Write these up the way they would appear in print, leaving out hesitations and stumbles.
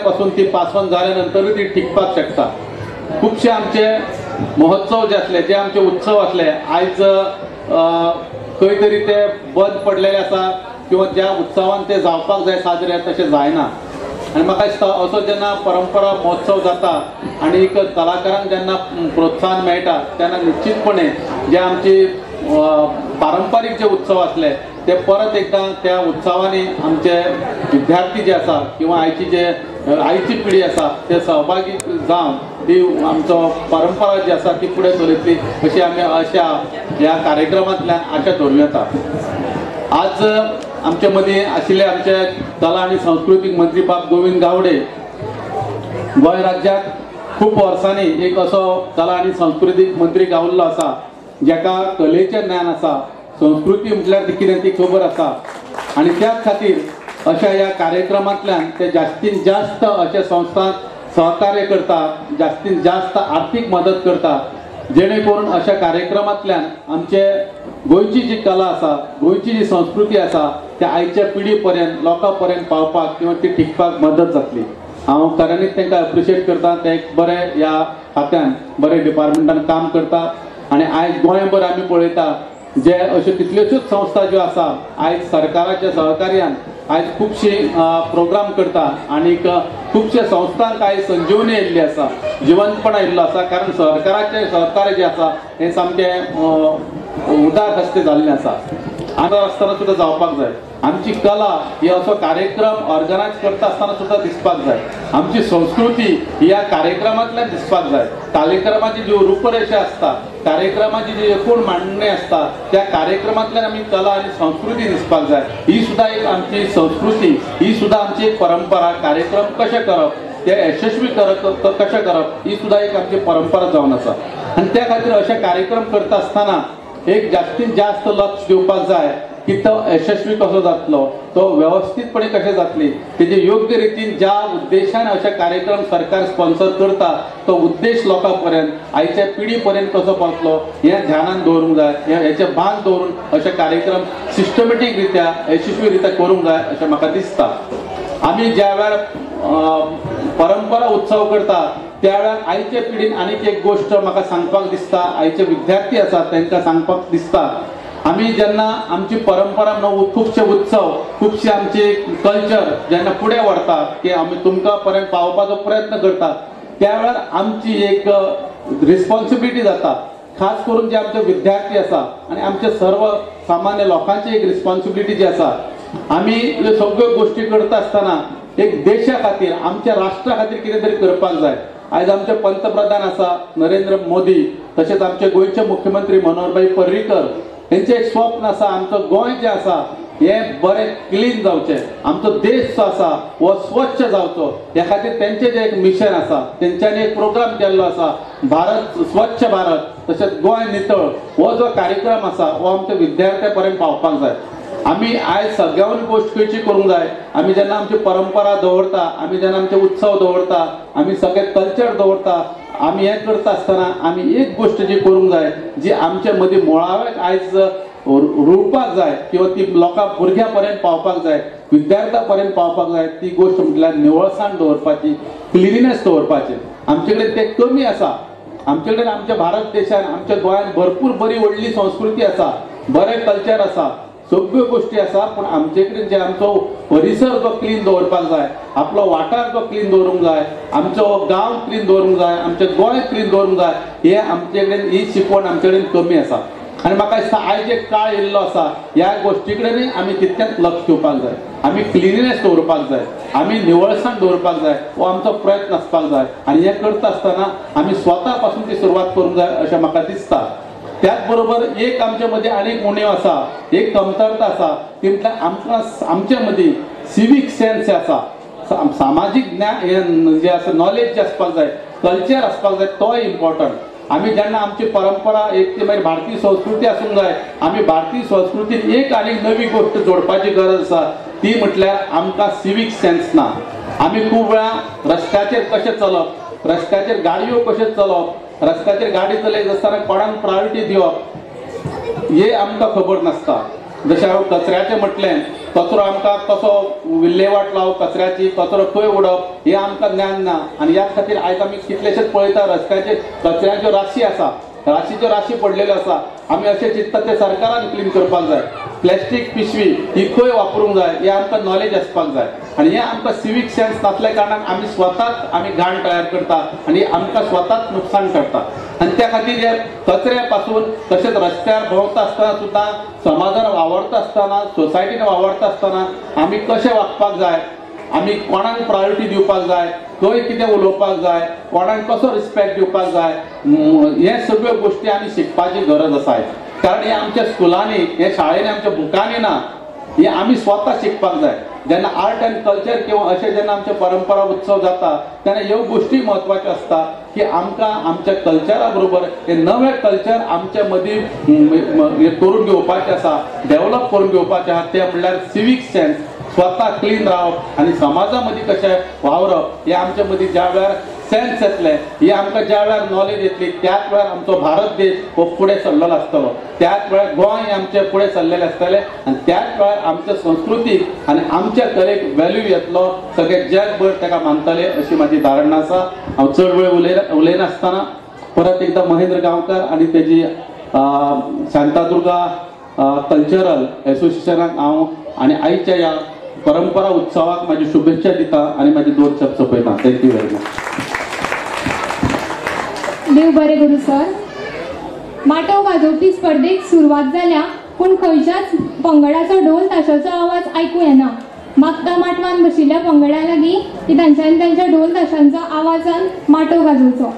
पासून ती pass on जाल्या नंतरूय ती टिकपाक शकता. खुबशे आमचे महोत्सव जे आसले, जे आमचे उत्सव आसले, आयज खंय तरी ते बंद पडलेले आसा किंवा ज्या उत्सवान ते जावपाक जाय साजरे तशें जायना. आनी म्हाका दिसता असो जेन्ना परंपरा महोत्सव जाता आनी एक कलाकारांक जेन्ना प्रोत्साहन मेळटा तेन्ना निश्चितपणे जे आमची पारंपारीक जे उत्सव आसले ते परत एकदां त्या उत्सवांनी आमचे विद्यार्थी जे आसा किंवा आयची जे आयची पिढी आसा ते सहभागी जावन ती आमचो परंपरा जी आसा ती फुडें चलयतली अशी आमी अशा ह्या कार्यक्रमांतल्यान आशा धरूं येता. आज आमचे मदीं आशिल्ले आमचे कला आनी सांस्कृतीक मंत्री बाब गोविंद गावडे, गोंय राज्याक खूब वर्सांनी एक असो कला आनी सांस्कृतीक मंत्री गावल्लो आसा जाका कलेचें ज्ञान आसा, संस्कृती म्हटल्यार ती कितें ती खबर आसा आनी त्याच खातीर अशा ह्या कार्यक्रमांतल्यान ते जास्तीत जास्त अशा संस्थांक सहकार्य करता, जास्तीत जास्त आर्थीक मदत करता, जेणे करून अशा कार्यक्रमांतल्यान आमचे गोंयची जी कला आसा, गोंयची जी संस्कृती आसा त्या आयच्या पिढी पर्यंत लोकां पर्यंत पावपाक किंवा ती टिकपाक मदत जातली. हांव खऱ्यांनीच तांकां एप्रिशिएट करता, ते एक बरें ह्या खात्यान बरें डिपार्टमेंटान काम करता आनी आयज गोंयभर आमी पळयता जे अश्यो कितल्योश्योच संस्था ज्यो आसा आयज सरकाराच्या सहकार्यान आयज खुबशी प्रोग्राम करता आनी खुबशे संस्थांक आयज संजीवनी येयल्ली आसा, जिवंतपणा येयल्लो आसा, कारण सरकाराचें सहकार्य जें आसा हें सामकें उदार हस्ते जाल्लें आसा. आतां आसतना सुद्दां जावपाक जाय. आमची कला ही असो कार्यक्रम ऑर्गनायज करता आसतना सुद्दां दिसपाक जाय, आमची संस्कृती ही ह्या कार्यक्रमांतल्यान दिसपाक जाय. कार्यक्रमाची जी रूपरेषा आसता, कार्यक्रमाची जी एकूण मांडणी आसता, त्या कार्यक्रमांतल्यान आमी कला आनी संस्कृती दिसपाक जाय. ही सुद्दां एक आमची संस्कृती, ही सुद्दां आमची एक परंपरा. कार्यक्रम कशें करप, ते यशस्वी करप कशें करप, ही सुद्दां एक आमची परंपरा जावन आसा. आनी त्या खातीर अशे कार्यक्रम करता आसतना एक जास्तीत जास्त लक्ष दिवपाक जाय की तो यशस्वी कसो जातलो, तो वेवस्थीतपणे कशें जातली, तेजे योग्य रितीन ज्या उद्देशान अशे कार्यक्रम सरकार स्पॉन्सर करता तो उद्देश लोकां पर्यंत आयच्या पिढी पर्यंत कसो पावतलो हें ध्यानान दवरूंक जाय, हेचें भान दवरून अशे कार्यक्रम सिस्टमॅटीक रित्या यशस्वी रित्या करूंक जाय अशें म्हाका दिसता. आमी ज्या वेळार परंपरा उत्सव करता त्या वेळार आयचे पिढीन आनीक एक गोश्ट म्हाका सांगपाक दिसता, आयचे विद्यार्थी आसात तांकां सांगपाक दिसता, आमी जेन्ना आमची परंपरा म्हणून खुबशे उत्सव, खुबशे आमचे कल्चर जेन्ना फुडें व्हरता की आमी तुमकां पर्यंत पावोवपाचो प्रयत्न करता त्या वेळार आमची एक रिस्पॉन्सिबिलिटी जाता, खास करून जे आमचे विद्यार्थी आसा आनी आमचे सर्व सामान्य लोकांची एक रिस्पॉन्सिबिलिटी जी आसा, आमी ह्यो सगळ्यो गोश्टी करता आसतना एक देशा खातीर, आमच्या राष्ट्रा खातीर कितें तरी करपाक जाय. आयज आमचे पंतप्रधान आसा नरेंद्र मोदी, तशेंच आमचे गोंयचे मुख्यमंत्री मनोहरभाई पर्रीकर हेंचें एक स्वप्न आसा आमचो गोंय जें आसा हें बरें क्लीन जावचें, आमचो देश जो आसा हो स्वच्छ जावचो, ह्या खातीर तेंचें जें एक मिशन आसा, तेंच्यांनी एक प्रोग्राम केल्लो आसा भारत स्वच्छ भारत तशेंच गोंय नितळ, हो जो कार्यक्रम आसा हो आमच्या विद्यार्थ्यां पर्यंत पावपाक जाय. आमी आयज सगळ्यान गोश्ट खंयची करूंक जाय, आमी जेन्ना आमची परंपरा दवरता, आमी जेन्ना आमचे उत्सव दवरता, आमी सगळे कल्चर दवरता, आमी हें करता आसतना आमी एक गोश्ट जी करूंक जाय जी आमचे मदीं मुळाव्याक आयज रुळपाक जाय किंवा ती लोकां भुरग्यां पर्यंत पावपाक जाय, विद्यार्थ्यां पर्यंत पावपाक जाय, ती गोश्ट म्हटल्यार निवळसाण दवरपाची, क्लिनिनेस दवरपाची. आमचे कडेन तें कमी आसा. आमचे कडेन आमच्या भारत देशान, आमच्या गोंयांत भरपूर बरी व्हडली संस्कृती आसा, बरें कल्चर आसा, सगळ्यो गोश्टी आसा, पूण आमचे कडेन जे आमचो परिसर जो क्लीन दवरपाक जाय, आपलो वाठार जो क्लीन दवरूंक जाय, आमचो गांव क्लीन दवरूंक जाय, आमचें गोंय क्लीन दवरूंक जाय, हे आमचे कडेन ही शिकवण आमचे कडेन कमी आसा. आनी म्हाका दिसता आयज एक काळ येयल्लो आसा ह्या गोश्टी कडेनूय आमी तितकेंच लक्ष दिवपाक जाय, आमी क्लिनिनेस दवरपाक जाय, आमी निवळसाण दवरपाक जाय, हो आमचो प्रयत्न आसपाक जाय. आनी हें करता आसतना आमी स्वता पासून ती सुरवात करूंक जाय अशें म्हाका दिसता. त्याच बरोबर एक आमचे मदीं आनीक उणीव आसा, एक कमतरता आसा, ती म्हटल्यार आमकां आमचे मदीं सिवीक सेन्स आसा, सामाजीक ज्ञान जें आसा, नॉलेज जें आसपाक जाय, कल्चर आसपाक जाय, तोय इम्पॉर्टंट. आमी जेन्ना आमची परंपरा एक ती मागीर भारतीय संस्कृती आसूंक जाय, आमी भारतीय संस्कृतीन एक आनीक नवी गोश्ट जोडपाची गरज आसा, ती म्हटल्यार आमकां सिवीक सेन्स ना. आमी खूब वेळा रस्त्याचेर कशें चलप, रस्त्याचेर गाडयो कशें चलप, रस्त्याचेर गाडी चलयत आसतना कोणाक प्रायोरिटी दिवप हें आमकां खबर नासता. जशें हांवें कचऱ्याचें म्हटलें, कचरो आमकां कसो विल्हेवाट लावप, कचऱ्याची कचरो खंय उडप हें आमकां ज्ञान ना. आनी ह्याच खातीर आयज आमी कितलेशेच पळयता रस्त्याचेर कचऱ्यांच्यो राशी आसा, राशीच्यो राशी पडलेल्यो आसा. आमी अशें चिंततात ते सरकारान क्लीन करपाक जाय. प्लॅस्टीक पिशवी ही खंय वापरूंक जाय हें आमकां नॉलेज आसपाक जाय. आनी हें आमकां सिवीक सेन्स नासल्या कारणान आमी स्वताच आमी घाण तयार करता आनी आमकां स्वताच नुकसान करता. आनी त्या खातीर हे कचऱ्या पासून तशेंच रस्त्यार भोंवता आसतना सुद्दां, समाजान वावरता आसतना, सोसायटीन वावरता आसतना आमी कशें वागपाक जाय, आमी कोणाक प्रायोरिटी दिवपाक जाय, खंय कितें उलोवपाक जाय, कोणाक कसो रिस्पेक्ट दिवपाक जाय, हे सगळ्यो गोश्टी आमी शिकपाची गरज आसा. कारण हे आमच्या स्कुलांनी, हे शाळेंनी, आमच्या बुकांनी ना, हे आमी स्वता शिकपाक जाय. जेन्ना आर्ट अँड कल्चर किंवा अशें जेन्ना आमचे परंपरा उत्सव जाता तेन्ना ह्यो गोश्टी म्हत्वाच्यो आसता की आमकां आमच्या कल्चरा बरोबर हे नवें कल्चर आमच्या मदीं करून घेवपाचें आसा, डेवलप करून घेवपाचें आसा. तें म्हणल्यार सिवीक सेन्स, स्वता क्लीन रावप आनी समाजा मदीं कशें वावरप हें आमच्या मदीं ज्या वेळार सेन्स येतलें, ही आमकां ज्या वेळार नॉलेज येतली त्याच वेळार आमचो भारत देश हो फुडें सरलेलो आसतलो, त्याच वेळार गोंय हें आमचें फुडें सरलेलें आसतलें आनी त्याच वेळार आमच्या संस्कृतीक आनी आमच्या कलेक वेल्यू येतलो, सगळे जगभर ताका मानतले अशी म्हाजी धारणा आसा. हांव चड वेळ उलयनासतना परत एकदां महेंद्र गांवकर आनी तेजी शांतादुर्गा कल्चरल एसोसिएशनाक हांव आनी आयच्या ह्या परंपरा उत्सवाक म्हाजी शुभेच्छा दिता आनी म्हाजे दोन शब्द सोंपयता. Thank you very much. देव बरें करूं सर. माटव वाजोवपी स्पर्धेक सुरवात जाल्या पूण खंयच्याच पंगडाचो ढोल ताशाचो आवाज आयकूं येना. मागता माटवान बशिल्ल्या पंगडा लागीं की तांच्यांनी तांच्या ढोल ताशांचो आवाजान माटव गाजोवचो.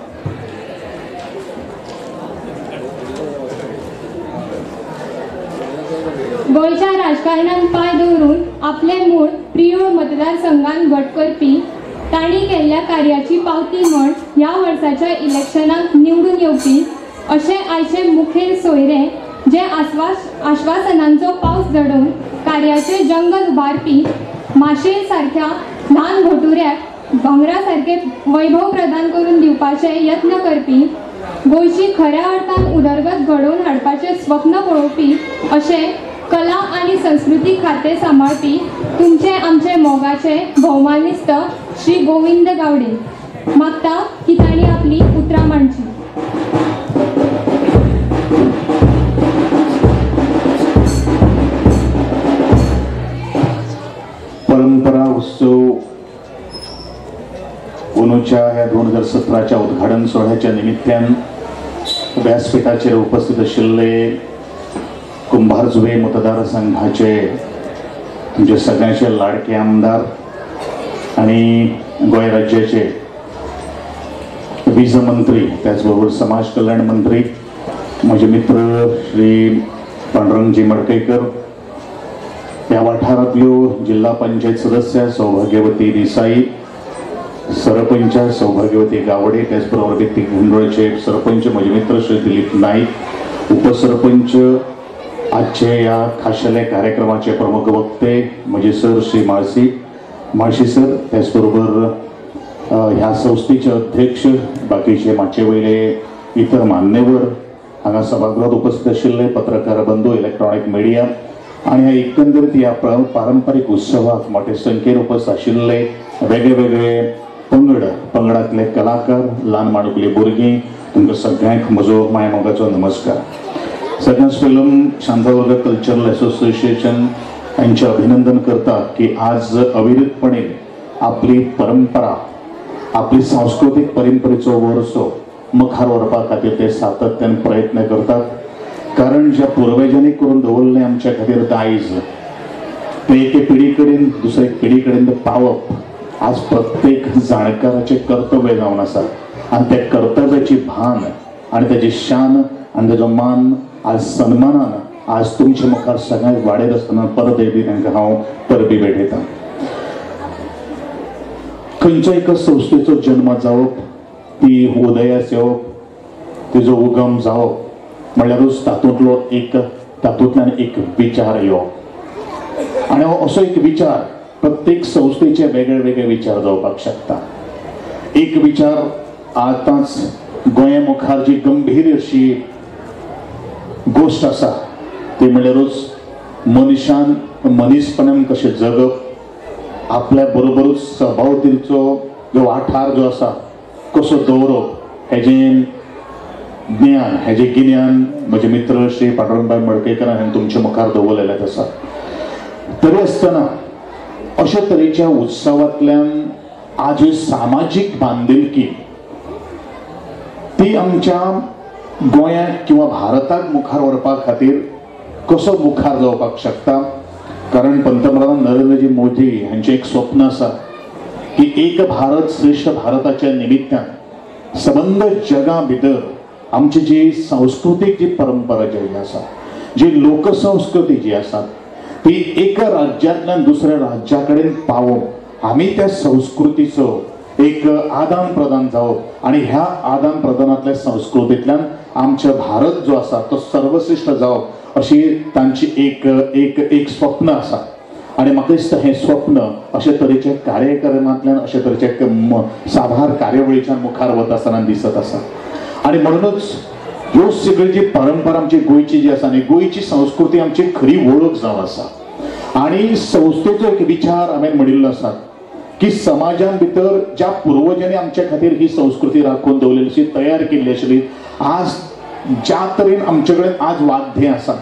गोंयच्या राजकारणान पांय दवरून आपलें मूळ प्रियोळ मतदारसंघान घट करपी तांणी केल्ल्या कार्याची पावती म्हण ह्या वर्साच्या इलेक्शनाक निवडून येवपी अशे आयचे मुखेल सोयरे जे आश्वासनांचो पावस झडोवन कार्याचे जंगल उबारपी माशेल सारख्या ल्हान घोटुऱ्याक भांगरा सारके वैभव प्रदान करून दिवपाचे यत्न करपी गोंयची खऱ्या अर्थान उदरगत घडोवन हाडपाचें स्वप्न पळोवपी अशे कला आनी संस्कृती खातें सांबाळपी तुमचे आमचे मोगाचे भोवमानिस्त श्री गोविंद गावडे. मागता की तांणी आपली उतरां मांडची. परंपरा उत्सव अंदूच्या ह्या 2017च्या उद्घाटन सोहळ्याच्या निमित्तान व्यासपीठाचेर उपस्थित आशिल्ले कुंभारजुवे मतदारसंघाचे तुमचे सगळ्यांचे लाडके आमदार आणि गोंय राज्याचे वीज मंत्री, त्याचबरोबर समाज कल्याण मंत्री माझे मित्र श्री पांडुरंगजी मडकईकर, या वाठारांतल्यो जिल्हा पंचायत सदस्य सौभाग्यवती देसाई, सरपंच सौभाग्यवती गावडे, त्याचबरोबर बेत्ती सरपंच माझे मित्र श्री दिलीप नाईक, उपसरपंच, आजचे या खाशेल्या कार्यक्रमाचे प्रमुख वक्ते म्हणजे सर श्री माळसी माळशी सर, त्याचबरोबर ह्या संस्थेचे अध्यक्ष, बाकीचे माचे वयले इतर मान्यवर, हांगा सभागृहात उपस्थित आशिल्ले पत्रकार बंधू, इलेक्ट्रॉनिक मिडिया आणि ह्या एकंदरीत ह्या पारंपरिक उत्सवाक मोठे संख्येन उपस्थित आशिल्ले वेगळे वेगळे पंगड, पंगडांतले कलाकार, ल्हान माणकुली भुरगीं, तुमकां सगळ्यांक म्हजो मायमोगाचो नमस्कार. सगळ्यांत पयलीं शांतादुर्गा कल्चरल एसोसिएशन यांचे अभिनंदन करता की आज अविरतपणे आपली परंपरा, आपली सांस्कृतीक परंपरेचो वारसो मुखार व्हरपा खातीर ते सातत्यान प्रयत्न करतात. कारण ज्या पुर्वजांनी करून दवरलें आमच्या खातीर दायज, ते एके पिढी कडेन दुसरे पिढी कडेन पावप आज प्रत्येक जाणकाराचें कर्तव्य जावन आसा. आनी त्या कर्तव्याची भान आनी ताची शान आनी ताचो मान आज सन्मानान आज तुमच्या मुखार सगळ्यांत वाडयत आसतना परत एकदां तांकां हांव परबी भेटयतां. खंयच्या एका संस्थेचो जन्म जावप, ती उदयास येवप, तिजो उगम जावप म्हणल्यारूच तातूंतलो एक, तातूंतल्यान एक विचार येवप आनी असो एक विचार प्रत्येक संस्थेचे वेगळे वेगळे विचार जावपाक शकता. एक विचार आतांच गोंया मुखार जी गंभीर अशी गोश्ट आसा ती म्हणल्यारूच मनशान मनीसपणान कशें जगप, आपल्या बरोबरूच सभावतीचो जो वाठार जो आसा कसो दवरप हेजें ज्ञान, हेजें गिन्यान म्हजे मित्र श्री पांडुरंगभाई मडकयकर हांणी तुमच्या मुखार दवरलेलें आसा. तरी आसतना अशे तरेच्या उत्सवांतल्यान आज सामाजीक बांदिलकी ती आमच्या गोंयांत किंवा भारताक मुखार व्हरपा खातीर कसो मुखार जावपाक शकता, कारण पंतप्रधान नरेंद्रजी मोदी हांचें एक स्वप्न आसा की एक भारत श्रेष्ठ भारताच्या निमित्तान सबंद जगा भितर आमची जी सांस्कृतीक जी परंपरा जी आसा, जी लोकसंस्कृती जी आसा ती एका राज्यांतल्यान दुसऱ्या राज्या कडेन पावोवप, आमी त्या संस्कृतीचो एक आदान प्रदान जावप आनी ह्या आदान प्रदानांतल्या संस्कृतींतल्यान आमचो भारत जो आसा तो सर्वश्रेष्ठ जावप अशी तांची एक एक एक स्वप्न आसा. आनी म्हाका दिसता हें स्वप्न अशे तरेच्या कार्यक्रमांतल्यान, अशे तरेच्या साबार कार्यावळीच्यान मुखार वता आसतना दिसत आसा. आनी म्हणूनच ह्यो सगळी जी परंपरा आमची गोंयची जी आसा आनी गोंयची संस्कृती आमची खरी वळख जावन आसा. आनी संस्थेचो एक विचार हांवें म्हणिल्लो आसा की समाजान भितर ज्या पुर्वजांनी आमच्या खातीर ही संस्कृती राखून दवरलेली अशी तयार केल्ली आशिल्ली, आज ज्या तरेन आमचे कडेन आज वाद्य आसा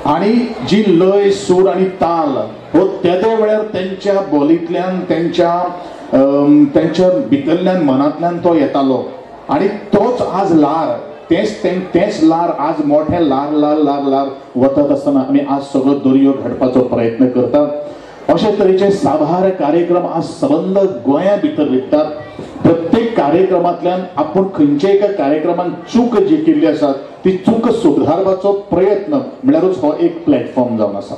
आनी जी लय सूर आनी ताल हो तेदे वेळार तेंच्या बोलींतल्यान, तेंच्या तेंच्या भितरल्यान मनांतल्यान तो येतालो आनी तोच आज ल्हार, तेंच तेंच ल्हार आज मोठें ल्हार ल्हार ल्हार ल्हार वतात आसतना आमी आज सगळो दर्यो घडपाचो प्रयत्न करतात. अशे तरेचे साबार कार्यक्रम आज सबंद गोंया भितर विकतात. प्रत्येक कार्यक्रमांतल्यान आपूण खंयच्या एका कार्यक्रमान चूक जी केल्ली आसा ती चूक सुदारपाचो प्रयत्न म्हळ्यारूच हो एक प्लॅटफॉर्म जावन आसा.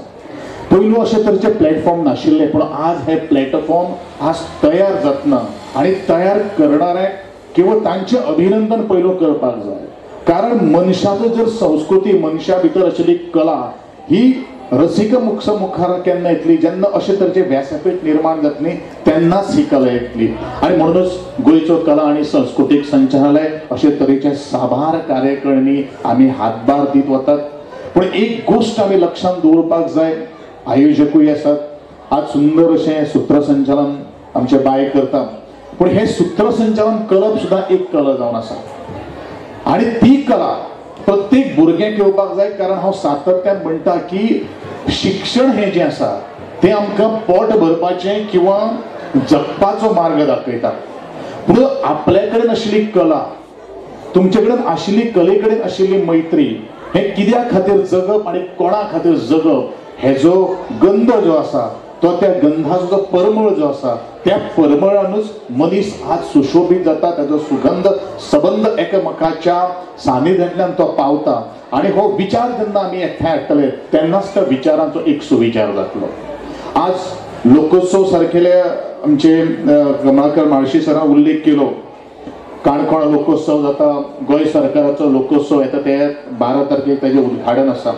पयलू अशे तरेचे प्लॅटफॉर्म नाशिल्ले, पूण आज हे प्लॅटफॉर्म आज तयार जातना आनी तयार करणारे केवळ तांचें अभिनंदन पयलू करपाक जाय. कारण मनशाचो जर संस्कृती, मनशा भितर आशिल्ली कला ही रसिक मुखार केन्ना येतली, जेन्ना अशे तरेचे व्यासपीठ निर्माण जातली तेन्नाच ही कला येतली. आनी म्हणूनच गोंयचो कला आनी संस्कृतीक संचालनालय अशे तरेचे साबार कार्यक्रमी आमी हातभार दीत वतात. पूण एक गोश्ट आमी लक्षांत दवरपाक जाय, आयोजकूय आसात, आज सुंदर अशें सूत्रसंचालन आमचे बाय करता, पूण हें सूत्रसंचालन करप सुद्दां एक कला जावन आसा आनी ती कला प्रत्येक भुरग्यांक येवपाक जाय. कारण हांव सातत्यान म्हणटा की शिक्षण हें जें आसा तें आमकां पोट भरपाचें किंवा जगपाचो मार्ग दाखयता, पूण आपल्या कडेन आशिल्ली कला, तुमचे कडेन आशिल्ली कले कडेन आशिल्ली मैत्री हें कित्या खातीर जगप आनी कोणा खातीर जगप हेजो गंध जो आसा तो त्या गंधाचो जो परमळ जो आसा त्या परमळानूच मनीस आज सुशोभीत जाता, ताजो सुगंध सबंद एकामेकाच्या सानिध्यांतल्यान तो पावता. आनी हो विचार जेन्ना आमी एकठांय हाडटले तेन्नाच त्या विचारांचो एक सुविचार जातलो. आज लोकोत्सव सारकेले आमचे कमलाकर म्हाळशी सरान उल्लेख केलो, काणकोण लोकोत्सव जाता, गोंय सरकाराचो लोकोत्सव येता ते 12 तारखेक ताजें उद्घाटन आसा.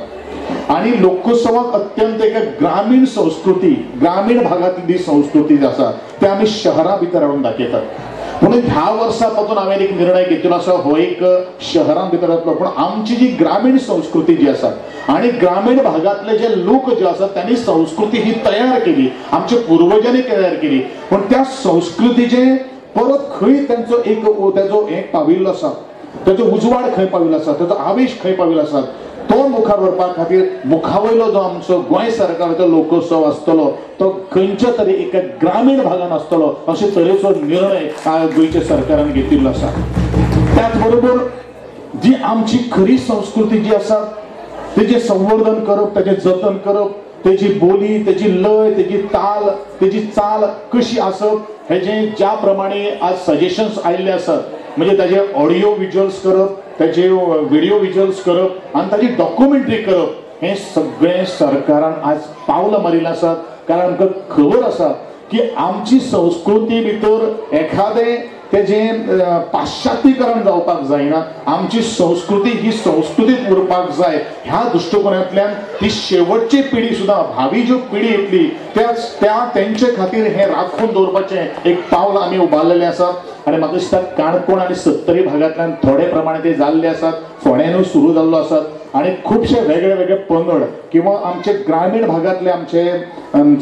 आनी लोकोत्सवाक अत्यंत एका ग्रामीण संस्कृती, ग्रामीण भागांतली संस्कृती जी आसा ते आमी शहरा भितर हाडून दाखयतात. म्हणून ह्या वर्सा पासून हांवें एक निर्णय घेतिल्लो आसा, हो एक शहरां भितर जातलो, पूण आमची जी ग्रामीण संस्कृती जी आसा आनी ग्रामीण भागांतले जे लोक जे आसा त्यांनी संस्कृती ही तयार केली, आमच्या पुर्वजांनी तयार केली, पूण त्या संस्कृतीचे परत खंय तांचो एक ताजो एक पाविल्लो आसा, ताजो उजवाड खंय पाविल्लो आसा, ताजो आवेश खंय पाविल्लो आसा तो मुखार व्हरपा खातीर मुखावयलो जो आमचो गोंय सरकाराचो लोकोत्सव आसतलो तो खंयच्या तरी एका ग्रामीण भागान आसतलो अशे तरेचो निर्णय गोंयच्या सरकारान घेतिल्लो आसा. त्याच बरोबर जी आमची खरी संस्कृती जी आसा तेजें संवर्धन करप, तेजें जतन करप, तेजी बोली, तेजी लय, तेजी ताल, तेजी चाल कशी आसप हेजें ज्या प्रमाणे आज सजेशन्स आयिल्ले आसात, म्हणजे ताजे ऑडियो विज्युअल्स करप, ताजे व्हिडिओ विज्युअल्स करप आनी ताजी डॉक्युमेंटरी करप हें सगळें सरकारान आज पावलां मारिल्लीं आसात. कारण आमकां खबर आसा की आमची संस्कृती भितर एखादें तेजें पाश्चात्यीकरण जावपाक जायना, आमची संस्कृती ही संस्कृतीत उरपाक जाय. ह्या दृश्टिकोनांतल्यान ती शेवटची पिढी सुद्दां, भावी ज्यो पिढी येतली त्या तेंचे खातीर हें राखून दवरपाचें एक पावल आमी उबारलेलें आसा. आनी म्हाका दिसता काणकोण आनी सत्तरी भागांतल्यान थोडे प्रमाणे ते जाल्ले आसात, फोंड्यानूय सुरू जाल्लो आसात. आनी खुबशे वेगळे वेगळे पंगड किंवा आमचे ग्रामीण भागांतले आमचे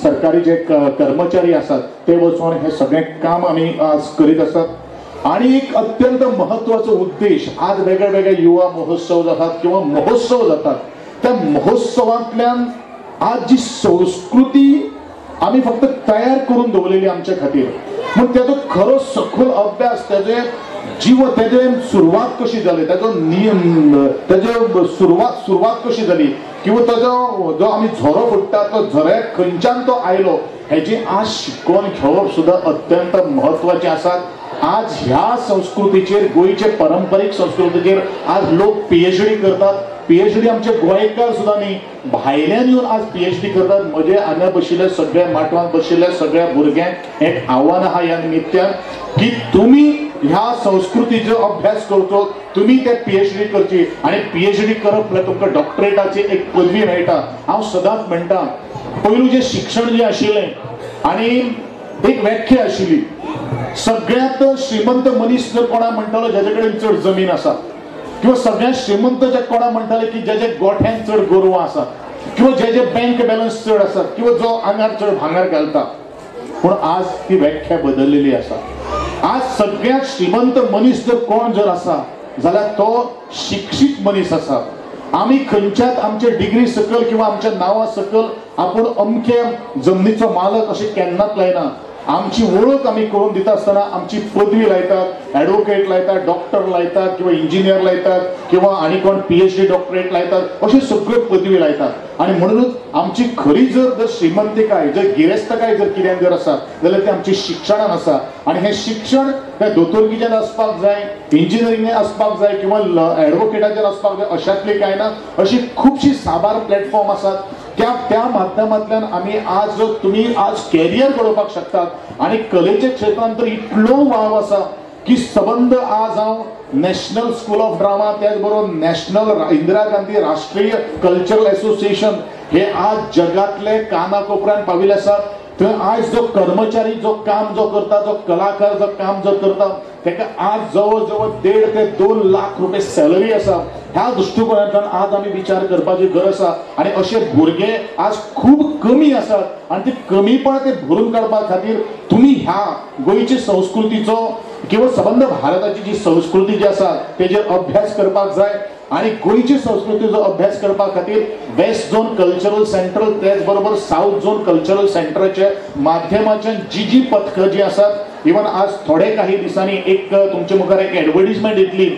सरकारी जे कर्मचारी आसात ते वचून हे सगळें काम आमी आज करीत आसात। आणि एक अत्यंत महत्वाचो उद्देश, आज वेगळे वेगळे युवा महोत्सव जातात किंवा महोत्सव जातात, त्या महोत्सवांतल्यान आज जी संस्कृती आमी फक्त तयार करून दवरलेली आमच्या खातीर, म्हण तेजो खरो सखोल अभ्यास, तेजे जीव, तेजे सुरवात कशी जाली, तेजो नियम, तेजे सुरवात कशी जाली किंवा तेजो जो आमी झरो फुट्टा तो झऱ्याक खंयच्यान तो आयलो हेजी आज शिकोवन घेवप सुद्दां अत्यंत महत्वाचें आसा। आज ह्या संस्कृतीचेर, गोंयचे परंपरीक संस्कृतीचेर आज लोक PhD करतात। PhD आमचे गोंयकार सुद्दां न्ही, भायल्यान येवन आज PhD करतात। म्हजे हांगा बशिल्ले सगळ्या माटवांत बशिल्ल्या सगळ्या भुरग्यांक एक आव्हान आहा ह्या निमित्यान की तुमी ह्या संस्कृतीचो अभ्यास करचो, तुमी ते PhD करची आनी PhD करप म्हळ्यार तुमकां डॉक्टरेटाची एक पदवी मेळटा। हांव सदांच म्हणटा, पयलू जें शिक्षण जें आशिल्लें आनी एक व्याख्या आशिल्ली, सगळ्यांत श्रीमंत मनीस जर कोणा म्हणटालो जेजे कडेन चड जमीन आसा, किंवा सगळ्यांत श्रीमंत जे कोणा म्हणटाले की जेजे गोठ्यान चड गोरवां आसा, किंवा जेजे बँक बॅलन्स चड आसा, किंवा जो आंगार चड भांगर घालता। पूण आज ती व्याख्या बदललेली आसा। आज सगळ्यांत श्रीमंत मनीस जर कोण जर आसा जाल्यार तो शिक्षीत मनीस आसा। आमी खंयच्याच आमचे डिग्री सकल किंवा आमच्या नांवा सकल आपूण अमके जमनीचो मालक अशें केन्नाच लायना। आमची वळख आमी करून दिता आसतना आमची पदवी लायतात, एडवोकेट लायतात, डॉक्टर लायतात किंवा इंजिनियर लायतात किंवा आनी कोण PhD doctorate लायतात, अश्यो सगळ्यो पदवी लायतात। आनी म्हणूनच आमची खरी जर जर श्रीमंतिकाय, जर गिरेस्तकाय जर कित्यान जर आसा जाल्यार ती आमची शिक्षणान आसा। आनी हें शिक्षण त्या दोतोरकीच्यान आसपाक जाय, इंजिनियरिंगान आसपाक जाय किंवा एडवोकेटाच्यान आसपाक जाय अशांतली कांय ना। अशी खुबशी साबार प्लॅटफॉर्म आसात, त्या त्या माध्यमांतल्यान आमी आज तुमी आज कॅरियर घडोवपाक शकतात। आनी कलेच्या क्षेत्रांत तर इतलो वाव आसा की सबंद आज हांव नॅशनल स्कूल ऑफ ड्रामा, त्याच बरोबर नॅशनल इंदिरा गांधी राष्ट्रीय कल्चरल एसोसिएशन हे आज जगातले कानाकोपऱ्यान पाविल्ले आसा। थंय आज जो कर्मचारी जो काम जो करता, जो कलाकार जो काम जो करता ताका आज जवळ जवळ 1.5 ते 2 लाख रुपये सॅलरी आसा। ह्या दृश्टिकोनांतल्यान आज आमी विचार करपाची गरज आसा। आनी अशे भुरगे आज खूब कमी आसात आनी ते कमीपण ते भरून काडपा खातीर तुमी ह्या गोंयचे संस्कृतीचो किंवा सबंद भारताची जी संस्कृती जी आसा तेजेर अभ्यास करपाक जाय। आनी गोंयची संस्कृतीचो अभ्यास करपा खातीर वेस्ट झोन कल्चरल सेंटर, त्याच बरोबर साऊथ झोन कल्चरल सेंटराच्या माध्यमाच्यान जी जी पथकां जी आसात, इवन आज थोडे काही दिसांनी एक तुमच्या मुखार एक एडवर्टीजमेंट येतली।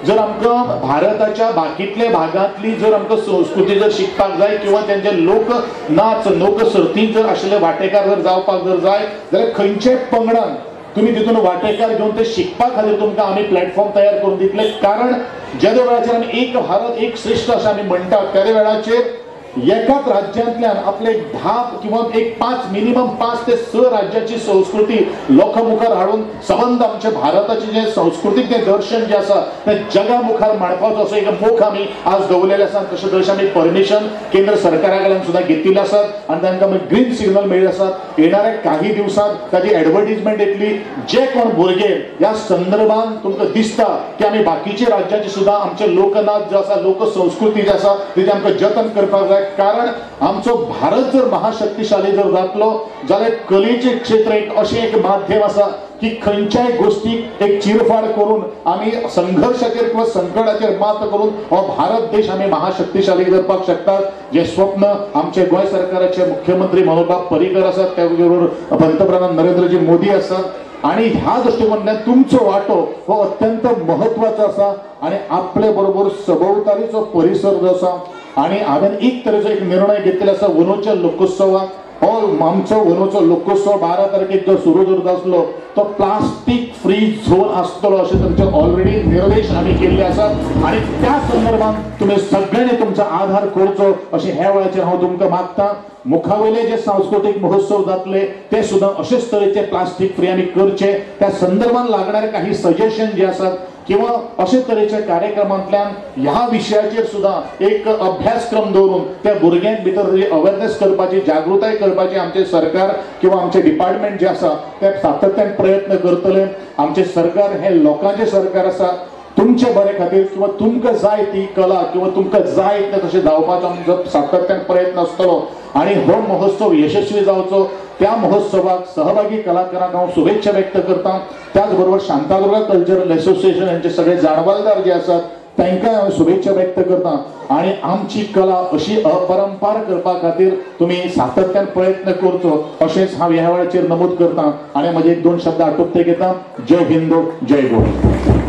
जर आमकां भारताच्या बाकीतल्या भागांतली जर आमकां संस्कृती जर शिकपाक जाय किंवा तेंचे लोक नाच लोक सर्तींत जर आशिल्ले वांटेकार जर जावपाक जर जाय जाल्यार खंयच्याय पंगडान तुमी तितून वांटेकार घेवन ते शिकपा खातीर तुमकां आमी प्लॅटफॉर्म तयार करून दितले। कारण ज्या वेळाचेर आमी एक भारत एक श्रेष्ठ अशें आमी म्हणटात त्या वेळाचेर एकाच राज्यांतल्यान आपले 10 किंवा एक 5 मिनिमम 5 ते 6 राज्याची संस्कृती लोकां मुखार हाडून सबंद आमच्या भारताचे जे संस्कृतीक जे दर्शन जे आसा ते जगा मुखार मांडपाचो असो एक मोख आमी आज दवरलेले आसा। तशें तशें आमी परमिशन केंद्र सरकारा कडल्यान सुद्दां घेतिल्लें आसात आनी तांकां आमी ग्रीन सिग्नल मेळिल्ले आसात। येणाऱ्या काही दिवसांत ताजी एडवर्टीजमेंट येतली। जे कोण भुरगे ह्या संदर्भात तुमकां दिसता की आमी बाकीचे राज्याचे सुद्दां आमचे लोकनाच जो आसा, लोकसंस्कृती जी आसा तेजें आमकां जतन करपाक जाय। कारण आमचो भारत जर महाशक्तिशाली जर जातलो जाल्यार कलेचे क्षेत्र एक अशें एक माध्यम आसा की खंयच्याय गोष्टीक एक चिरफाड करून आमी संघर्षाचेर किंवा संकटाचेर मात करून हो भारत देश आमी महाशक्तिशाली करपाक शकतात। जे स्वप्न आमचे गोंय सरकाराचे मुख्यमंत्री मनोहरबाब पर्रीकर आसात, त्या बरोबर पंतप्रधान नरेंद्रजी मोदी आसात आनी ह्या दृष्टिकोनांतल्यान तुमचो वांटो हो अत्यंत महत्वाचो आसा। आनी आपले बरोबर सभोवतालीचो परिसर जो आसा आनी हांवें एक तरेचो एक निर्णय घेतिल्लो आसा वनोच्या लोकोत्सवाक। हो आमचो वनोचो लोकोत्सव 12 तारखेक जो सुरू जर आसलो तो प्लास्टीक फ्री झोन आसतलो अशें तुमचे ऑलरेडी निर्देश आमी केल्ले आसात आनी त्या संदर्भात तुमी सगळ्यांनी तुमचो आधार करचो अशें ह्या वेळाचेर हांव तुमकां मागता। मुखावयले जे सांस्कृतीक महोत्सव जातले ते सुद्दां अशेच तरेचे प्लास्टीक फ्री आमी करचे। त्या संदर्भात लागणारे काही सजेशन जे आसात किंवा अशे तरेच्या कार्यक्रमांतल्यान ह्या विशयाचेर सुद्दां एक अभ्यासक्रम दवरून त्या भुरग्यांक भितर अवेरनेस करपाची, जागृताय करपाची आमचे सरकार किंवा आमचे डिपार्टमेंट जे आसा ते सातत्यान प्रयत्न करतले। आमचे सरकार हे लोकांचे सरकार आसा। तुमचे बरे खातीर किंवा तुमकां जाय ती कला किंवा तुमकां जाय ते तशें जावपाचो आमचो सातत्यान प्रयत्न आसतलो आनी हो महोत्सव यशस्वी जावचो त्या महोत्सवाक सहभागी कलाकारांक हांव शुभेच्छा व्यक्त करता. त्याच बरोबर शांतादुर्गा कल्चरल एसोसिएशन यांचे सगळे जाणवालदार जे आसात तांकां हांव शुभेच्छा व्यक्त करता आनी आमची कला अशी अपरंपार करपा खातीर तुमी सातत्यान प्रयत्न करचो अशेंच हांव ह्या वेळाचेर नमूद करता आनी म्हजे एक दोन शब्द आटोपते घेता. जय हिंद, जय गोवा. Thank you.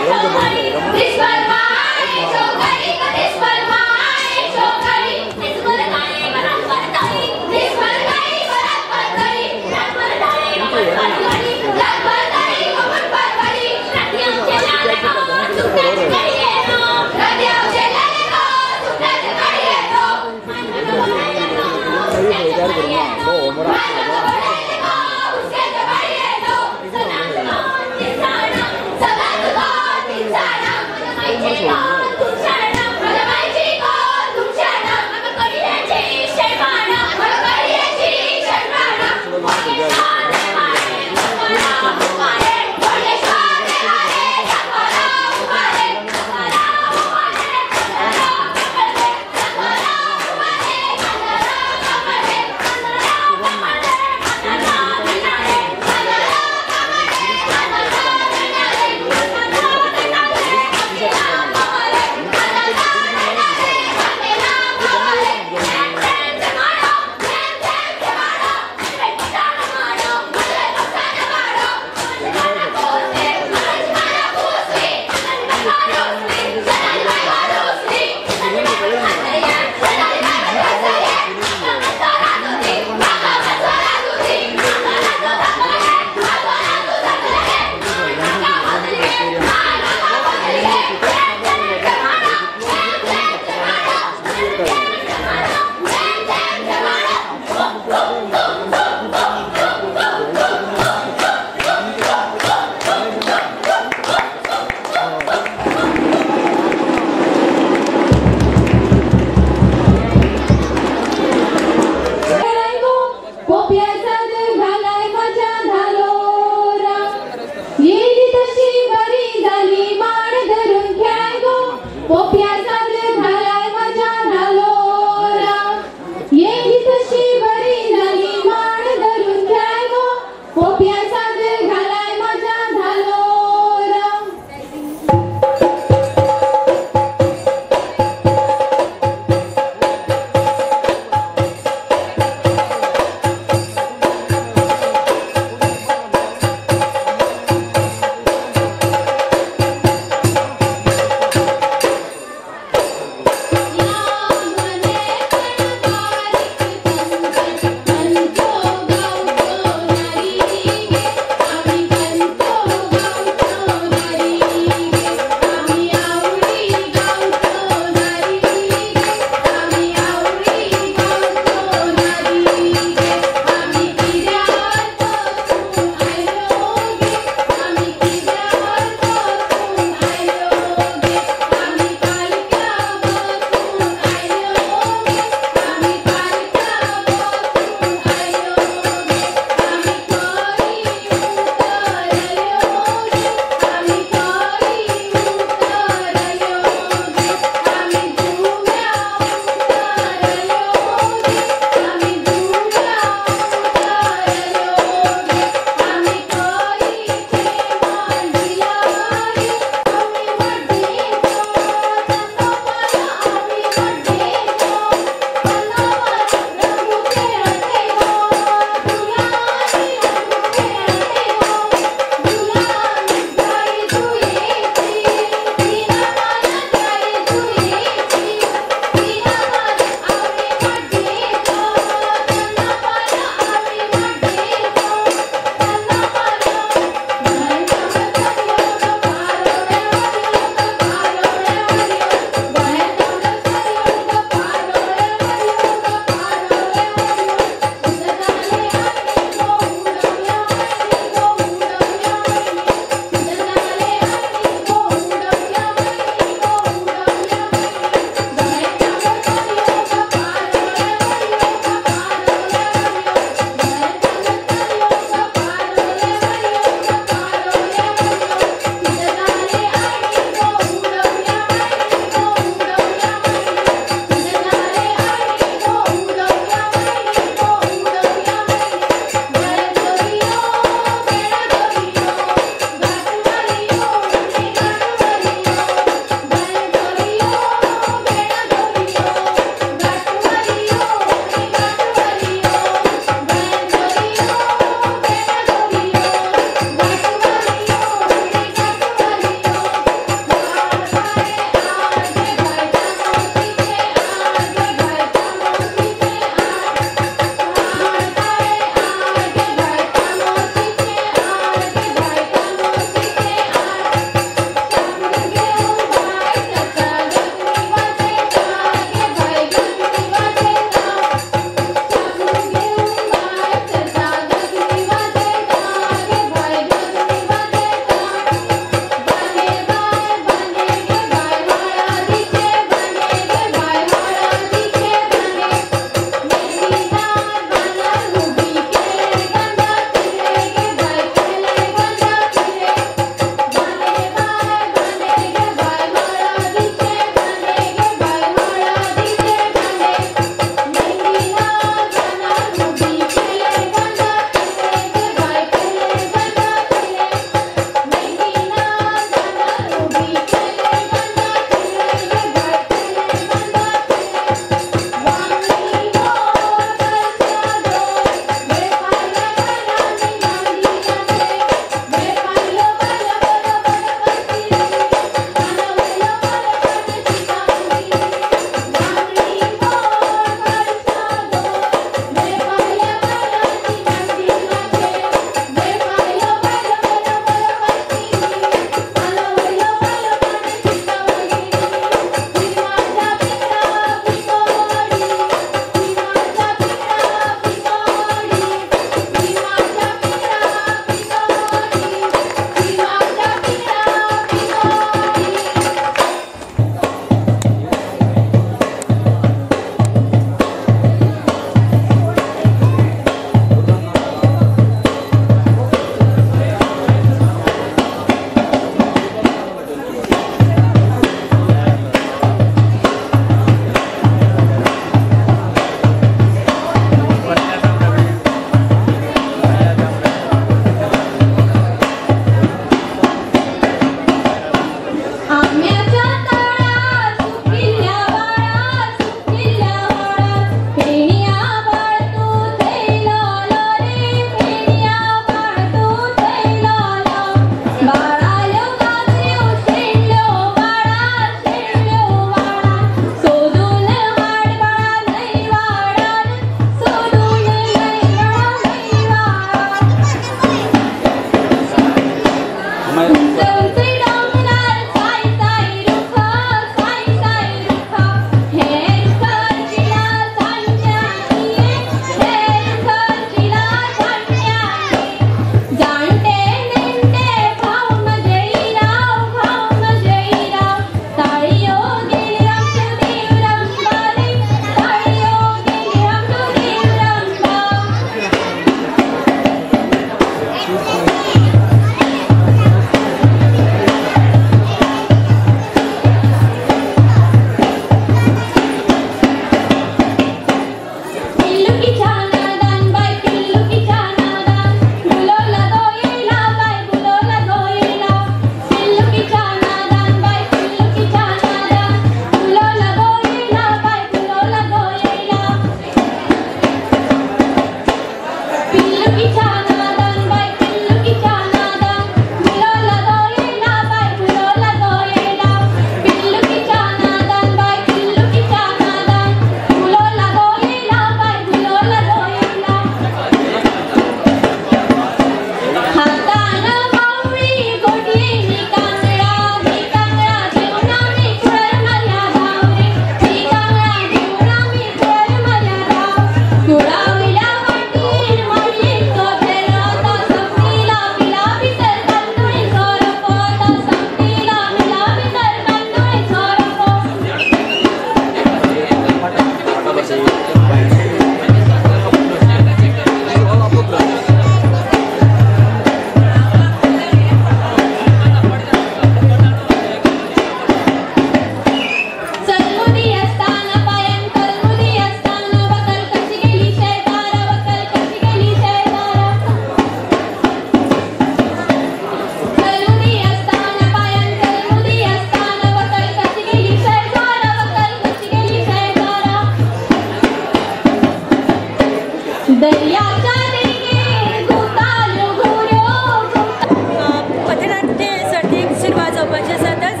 पथनाट्य सर्तीक सुरवात जावपाची आसा. आतांच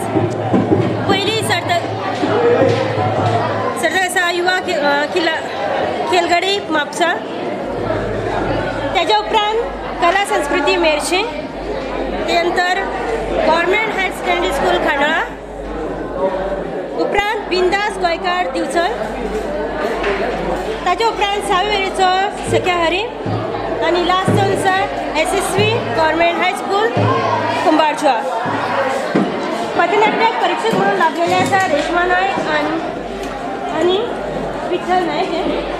पयली सर्त सर्त आसा युवा खेलगडी म्हापसा, त्याच्या उपरांत कला संस्कृती मेरशे, ते नंतर government higher secondary school Khandola, उपरांत बिंदास गोंयकार दिवचल, ताच्या उपरांत सावयवेरेचो सख्याहरी आनी लास्ट जावन आसा SSV government high school Kumbharjua. पथनाट्याक परीक्षक म्हणून लागलेले आसा रेश्मा नायक आनी विठ्ठल नायक. हे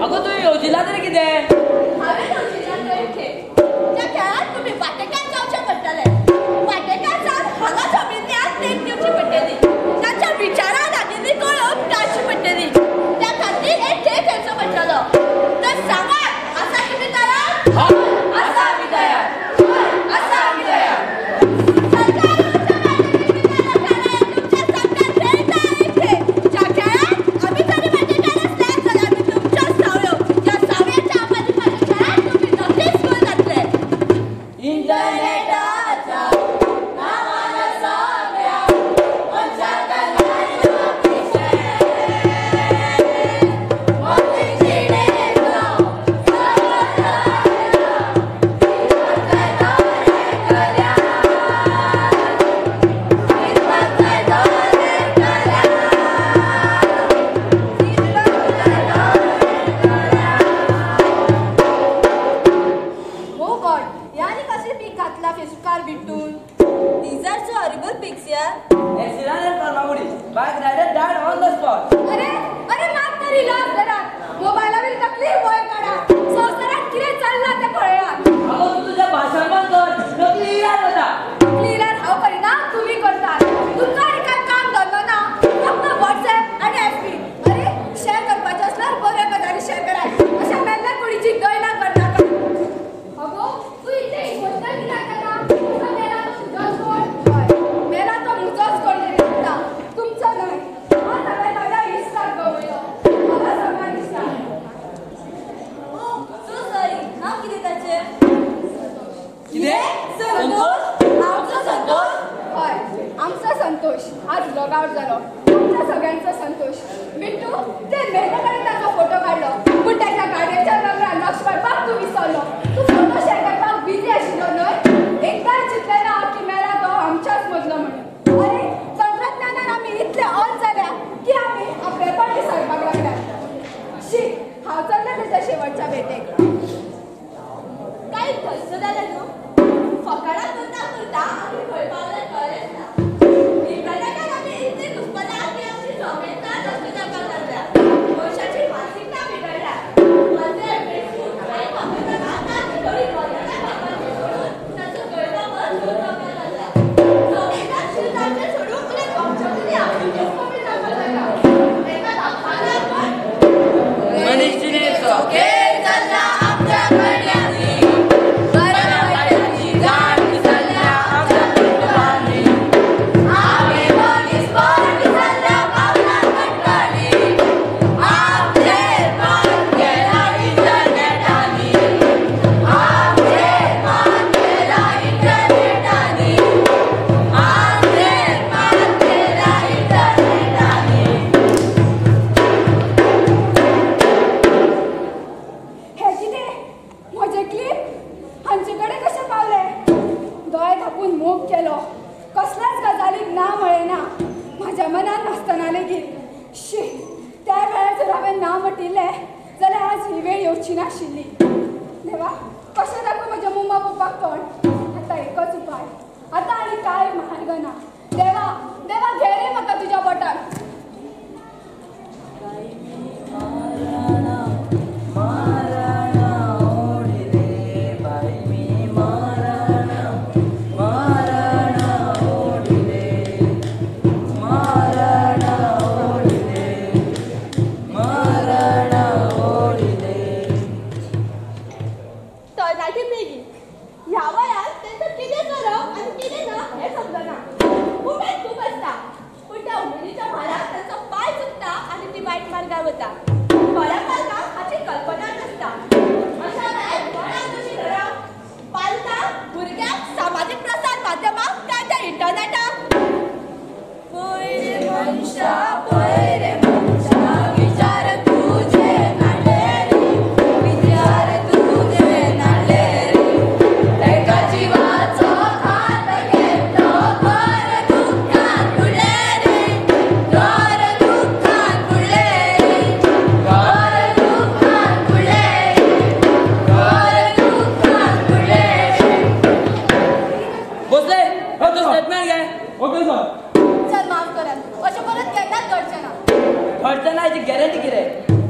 अगो तुवें येवजिलां तरी कितें? हांवें येवजिलां तर त्या खेळांत इंटरनेटाच्या नांवान सगळ्या मनशाक लागलां पिशें. मनीस जिणेचो सरळ जायना, चिंतपाक जाय दरेकल्यान, चिंतपाक जाय दरेकल्यान, चिंतपाक जाय दरेकल्यान. Oh God, यानी कशें पीक घातला फेसबुकार बिट्टून? These are so horrible pics, yaar. Accident at Farmagudi. Bike rider died on the spot. अरे अरे मात तरी लॉस घरात मोबायला बीन तकली वयर काडा, संवसारात कितें चल्लां तें पळयात. अगो तूं तुजें भाशण बंद कर, तकली इरार वता. तकली इरार हांव करिना, तुमी करतात. तुमकां आनी कांय काम धंदो ना, फक्त वॉट्सएप आनी एफबी. अरे शेअर करपाचें आसल्यार बऱ्यो गजाली शेअर करात, अशें मेल्ल्या कुडीची दैना करनाका. अगो तूं इतलें इमोशनल कित्याक जाता? तुका मेला तो तुजोच कोण? हय, मेला तो म्हजोच कोण तरी आसता, तुमचो न्हय. आज हांवें म्हज्या इश्टाक गवयलो, म्हाका सगळ्यां दिसता. Oh, so sorry. नांव कितें ताचें? कितें? संतोष? आमचो संतोष? हय, आमचो संतोष आज लॉग आउट जालो. आमच्या सगळ्यांचो संतोष. बिट्टू, ते मेले कडेन ताचो फोटो काडलो, पूण ताच्या गाडयेच्या नंबरार लक्ष पडपाक तूं विसरलो. तूं फोटो शेअर करपाक बिजी आशिल्लो न्हय? एकदां चिंतलें ना की मेला तो आमच्याच मदलो म्हणून. अरे तंत्रज्ञानान आमी इतले ऑन जाल्या की आमी आपलेपण विसरपाक लागल्यात. शी, हांव चल्लें ताच्या शेवटच्या भेटेक. कांय धस्स जालें न्हू? फकाणां करता करता आमी खंय पावले कळ्ळेंच ना. इंटरनेटान आमी इतले घुस्पल्या की आमची संवेदना नश्ट जावपाक लागल्या. मनशाची मानसिकता बिगडल्या. व्हॉट्सएप, फेसबूक आनी वापरतात आतां ती थोडी मर्यादा वापरची सोडून ताचो गैरवापर चड जावपाक लागला. संवेदनशील जावचें सोडून उलट आमचे आपुलकीच कमी जावपाक लागल्या. तांकां दाखोवपाक पण मनीस जिणेचो खेळ चल्ला आमच्या करण्यांनी, बऱ्या वायटाची जाण विसरल्या आमच्या कुटुंबांनी. आमी मनीसपण विसरल्या पावला कणकणी, आमचेर मात केला इंटरनेटानी, आमचेर मात केला इंटरनेटानी, आमचेर मात केला इंटरनेटानी. हे कितें म्हजें क्लिप हांचे कडेन कशें पावलें? दोळे धांपून मोग केलो, कसल्याच गजालीक ना म्हळें ना, म्हज्या मनान नासतना लेगीत. शी, त्या वेळार जर हांवें ना म्हटिल्लें जाल्यार आज ही वेळ येवची नाशिल्ली. देवा, कशें दाखोवं म्हज्या मम्मा पप्पाक तोंड? आतां एकच उपाय, आतां आनी कांय मार्ग ना. देवा, देवा घे रे म्हाका तुज्या बोटान. तरणाटी पिळगी ह्या वयार तांकां कितें करप आनी कितें ना हें समजना. उमेद खूब आसता, पूण त्या उमेदीच्या भारार तांचो पांय चुकता आनी ती वायट मार्गार वता. थोड्या पालकांक हाची कल्पना नासता. अशा वेळार कोणाक दोशी धरप? पालकांक, भुरग्यांक, सामाजीक प्रसार माध्यमांक काय त्या इंटरनेटाक? पयर मनशा, पयर मनशा, विचार तुजे नाडले रे, विचार तुजे नाडले रे, एका जिवाचो घात घेतलो, घर दुख्खान बुडले रे, घर दुख्खान बुडले रे, घर दुख्खान बुडले रे, घर दुख्खान बुडले रे. भोसले, हो तो स्टेटमेंट घे. Okay sir. चल माफ करात, अशें परत केन्नाच घडचें ना. घडचें ना हाची गॅरंटी कितें?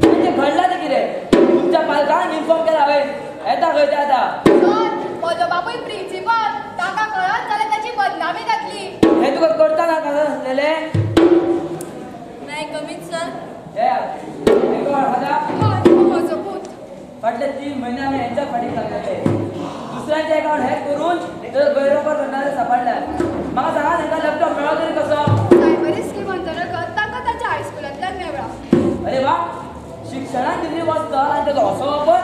आनी तें घडलां तें कितें? तुमच्या पालकांक इन्फॉर्म केला हांवें. येता खंय ते आतां. सर, म्हजो बापूय प्रिन्सिपल, ताका कळत जाल्यार ताची बदनामी जातली. हें तुका करता ना कसं आसलेलें? नाही कमीच सर. हे कोण आसा? हय, हो म्हजो पूत. फाटले 3 म्हयने आमी हेंच्या फाटीक लागलेले. दुसऱ्यांचे अकाउंट हॅक करून ताचो गैरवापर करणारे सापडल्यात. म्हाका सांगा, तांकां लॅपटॉप मेळ्ळो तरी कसो? सायबर स्कीम अंतर्गत तांकां ताच्या हायस्कुलांतल्यान मेळ्ळा. अरे वा, शिक्षणान दिल्ली वस्त आनी ताचो असो वापर.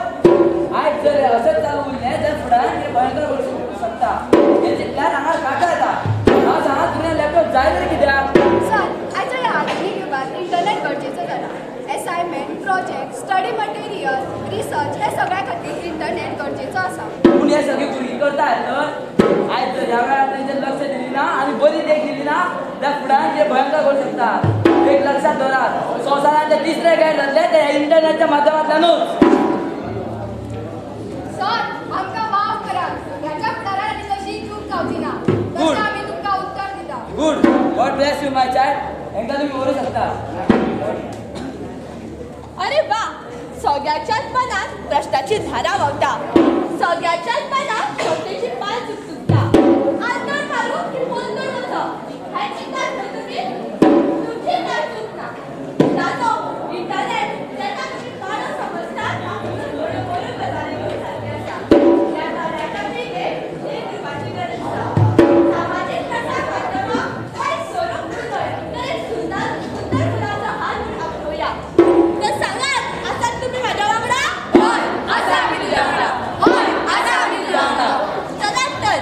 आयज जर अशेंच चालू उरलें जाल्यार फुडारान हें भयंकर करूंक शकता. स्टडी मटेरियल, रिसर्च हे सगळ्या खातीर इंटरनेट गरजेचो आसा. पूण हे सगळे भुरगीं करता तर आयज जर ह्या वेळार तेंचेर लक्ष दिली ना आनी बरी देख दिली ना जाल्यार फुडारान ते भयंकर करूं शकता. एक लक्षात दवरात, संवसारांत जे तिसरे खेळ जातले ते इंटरनेटच्या माध्यमांतल्यानूच. सर, आमकां माफ करात, ह्याच्या फुडारान आनी तशी चूक जावची ना. तशें आमी तुमकां उत्तर दिता. Good, God bless you my child. हेंकां तुमी व्हरूं शकता. अरे वा, सगळ्याच्याच मनात प्रश्नाची धारा व्हांवता, सगळ्याच्याच मनात कवितेची पाल चुकचुकता. आंदोलन मारू की पोंदोळ वचप हें चिंतात न्हय तुमी? तुमची कांय चूक ना. ताचो इंटरनेट जेन्ना तुमी पाडो समजतात बऱ्यो बऱ्यो गजाली सारकें आसा. ह्या तरणाट्या पिळगेक देख दिवपाची गरज आसा. सामाजीक प्रसार माध्यमां हो एक स्वरूप न्हय तर एक सुंदर सुंदर फुलाचो हार म्हूण आपणोवया. तर सांगात, आसात तुमी म्हाज्या वांगडा? हय, आसा आमी तुज्या वांगडा. हय, आसा आमी तुज्या वांगडा. चलात तर.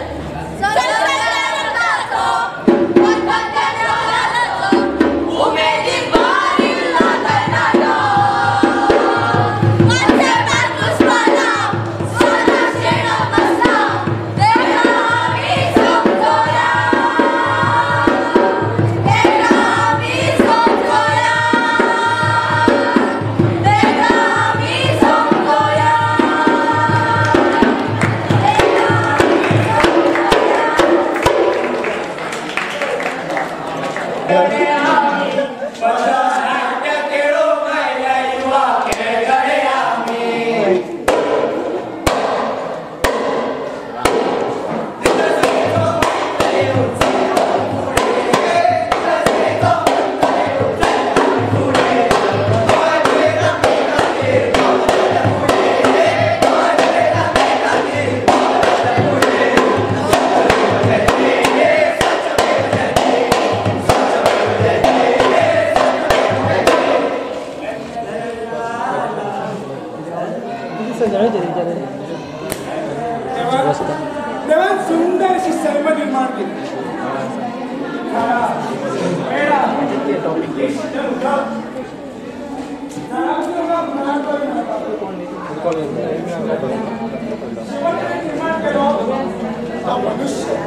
देवान सुंदर अशी सैम निर्माण केली. निर्माण केलो तो मनुष्य.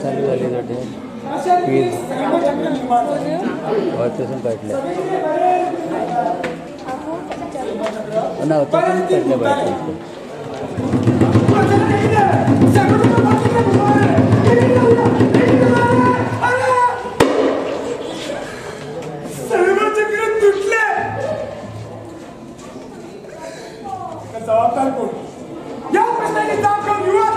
चालू झाली ना सर्वचक्र तुटले. जबाबदार कोण? या प्रश्नाची जाप घेऊन युवा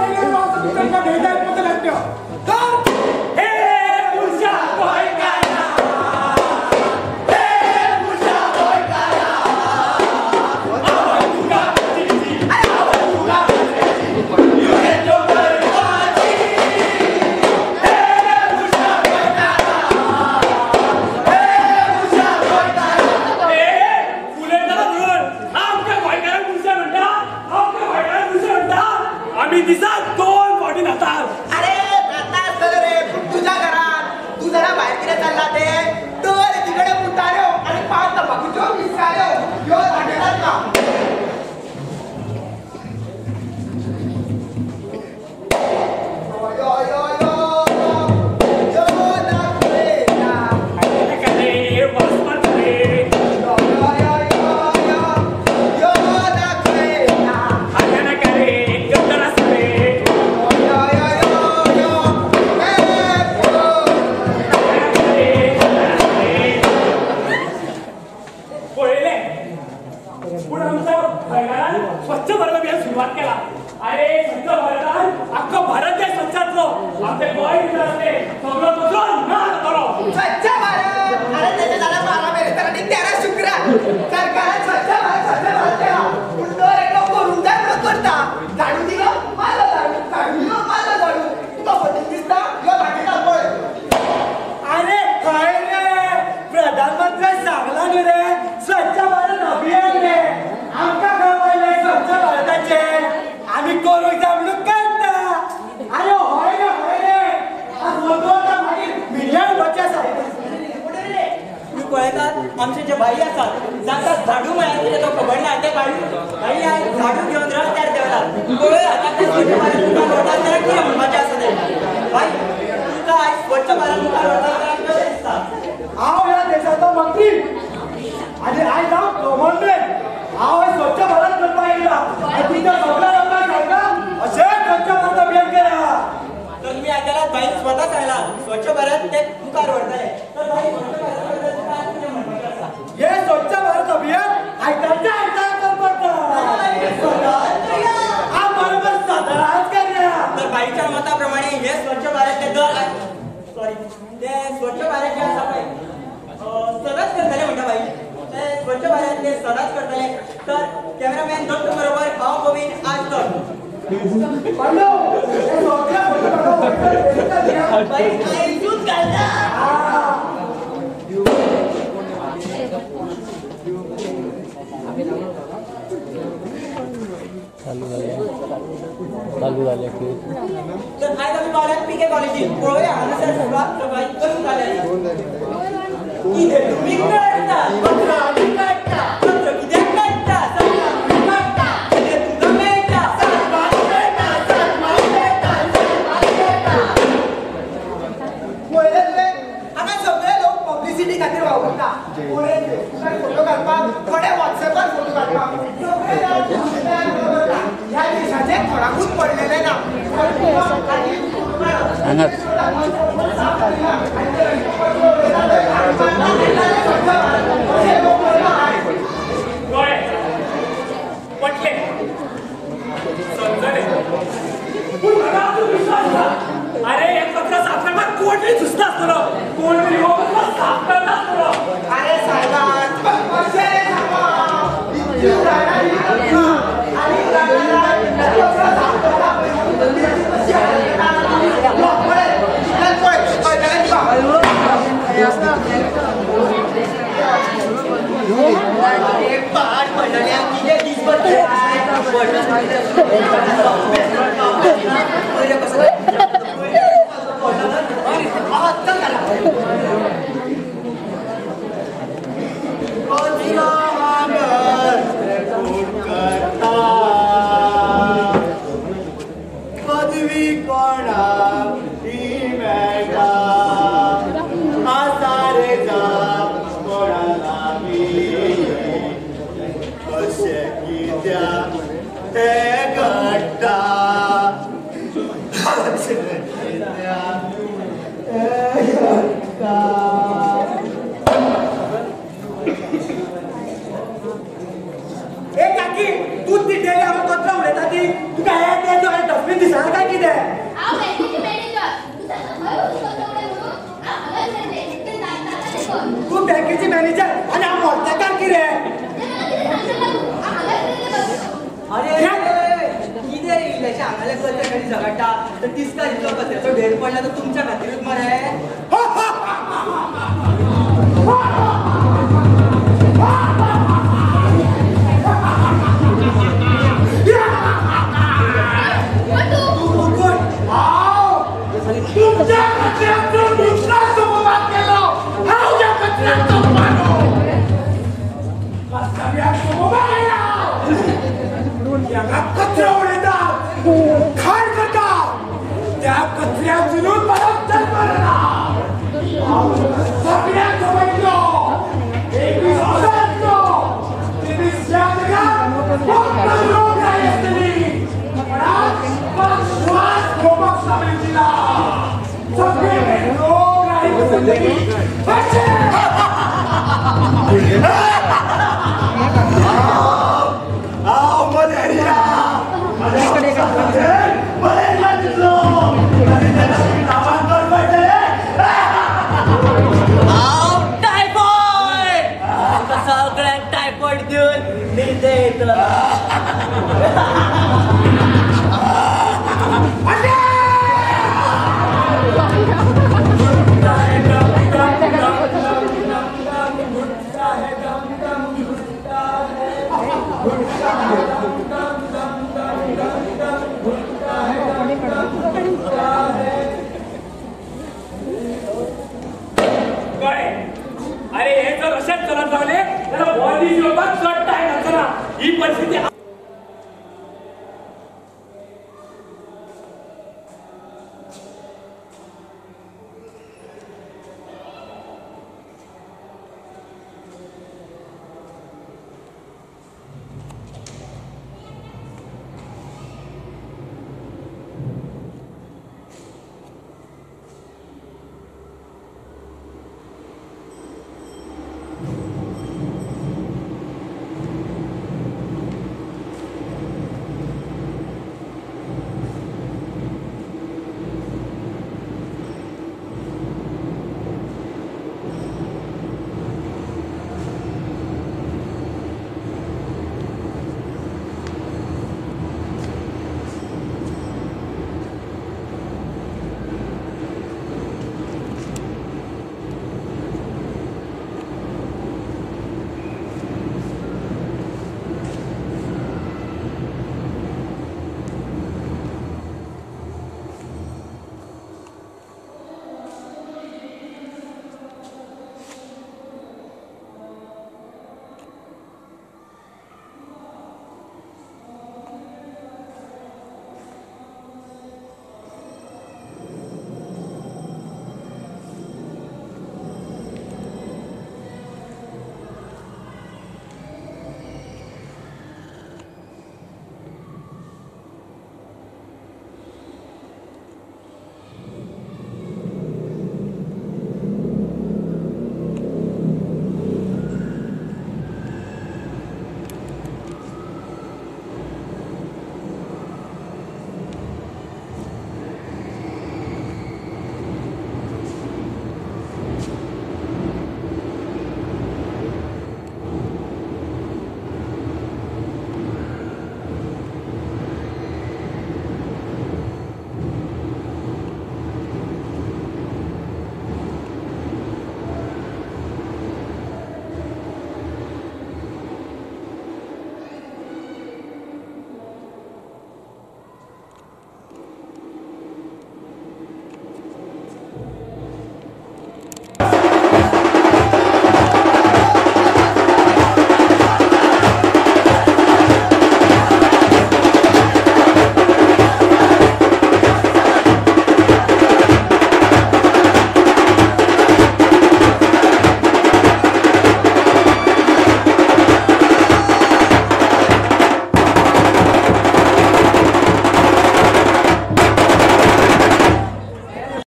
देशभरांतले सदांच करतले. तर कॅमेरामॅन दत्त बरोबर हांव गोविंद, आज तक. चालू झाले. तर आयज आमी पावल्यात पी के कॉलेजीन. पळोवया हांगासर साफसफाई कशी जाल्या. कितें तुमी काडटा पत्र आमी काडटा, पत्र कित्याक काडटा सगळें आमी काडटा, कितें तुमकां मेळटा सात मेळटा, सात मेळटा, सात मेळटा. पळयलें तुवें, हांगा सगळे लोक पब्लिसिटी खातीर वावुरता. पळयलें तुवें फोटो घालपाक, थोडे वॉट्सएपार फोटो घालपाक, सगळे जाण ह्या देशाचें कोणाकूच पडलेलें ना. पटले समजले, पूण म्हाका आजून विश्वास ना. अरे हे पत्र साफ करपाक कोण तरी सुचता आसतलो, कोण तरी हो पत्र साफ करता आसतलो. अरे सायबा तुका कशें सांगप, इतली जाणां आनी पदवी कोणाक ती मेळटा, आसा रे जाप कोणा लागीं, कशें कित्याक तें घडटा, कशें कित्याक तें घडटा. ए काकी, तूं ती डेली हांव पत्रां उडयता ती तुका हें तें डस्टबीन दिसना काय कितें? हांव बँकेची मॅनेजर, तूं खंय वचून म्हणून हांव हांगाच मेळटलें. तें जाता तें कर. तूं बँकेची मॅनेजर आनी हांव मोर्चाकार कितें? तें म्हाका कितें सांगता तूं? हांव हांगाच मेळटलें बस. अरे कितें रे इल्लेशें हांगाले कचऱ्या खातीर झगडटा, तर तिसका इतलो कचऱ्याचो ढेर पडला तर तुमच्या खातीरूच मरे. तुमच्या कचऱ्याचो विश्वास अपमान केलो, हांव ह्या कचऱ्याचो मानो हांगा कचरो उडयता, खाण करता, त्या कचऱ्यातून म्हाका जल्म जाता. हांव सगळ्यांक समजलो, एक दीस असो येतलो ते दीस ह्या जगात फक्त रोग राय आसतली, पण आज म्हाका श्वास घेवपाक सुद्दां मेळची ना. सगळे रोग राय आसतली. हांव मलेरिया, मलेरिया दिसलो आनी नामांकन पडटलें. हांव टायफॉयड, तुमकां सगळ्यांक टायफॉयड दिवन न्हिदयतलो.